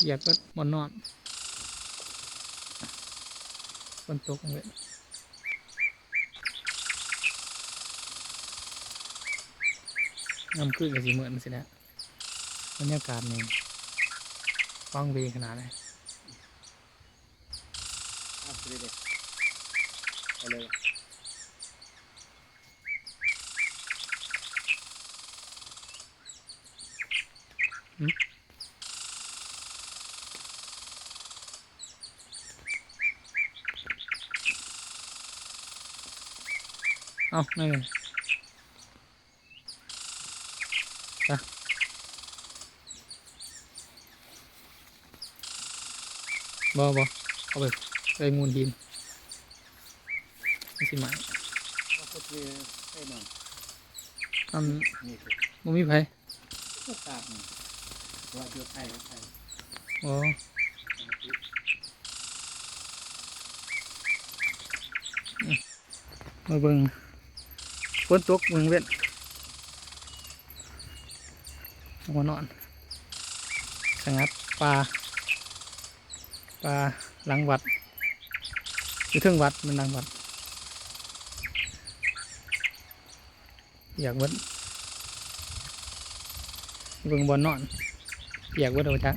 ປຽກເບິດບ່ອນນອນ. ຝົນຕົກເວີຍ ຍາມຄືນກໍຊິເໝືອນຊີ້ແຫຼະ. ບັນຍາກາດນີ້ວັງເວງຂະໜາດໃດ. ໄປເລີຍ. ຫືມ? ເອົ້າ ນັ້ນ ຊະ ບໍ່ ບໍ່ ເອົາໄປ ໄປມູນຫີນ ມັນຊິໄໝ້. ເອົາຄົນທີ່ໄປນອນ ອັນ ນີ້ຄື ບໍ່ມີໃຜ ກໍຕາກນີ້ ວ່າຢູ່ໄທ ໄທ ອໍ. ມາເບິ່ງ ຝົນຕົກເບິ່ງເວັນ ອອກມານອນສະຫງັດປ່າ ປ່າຫຼັງວັດ ຢູ່ເທິງວັດ ແມ່ນຫຼັງວັດ. ປຽກເບິດ ເບິ່ງບ່ອນນອນ ປຽກເບິດ ບໍ່ຈັກ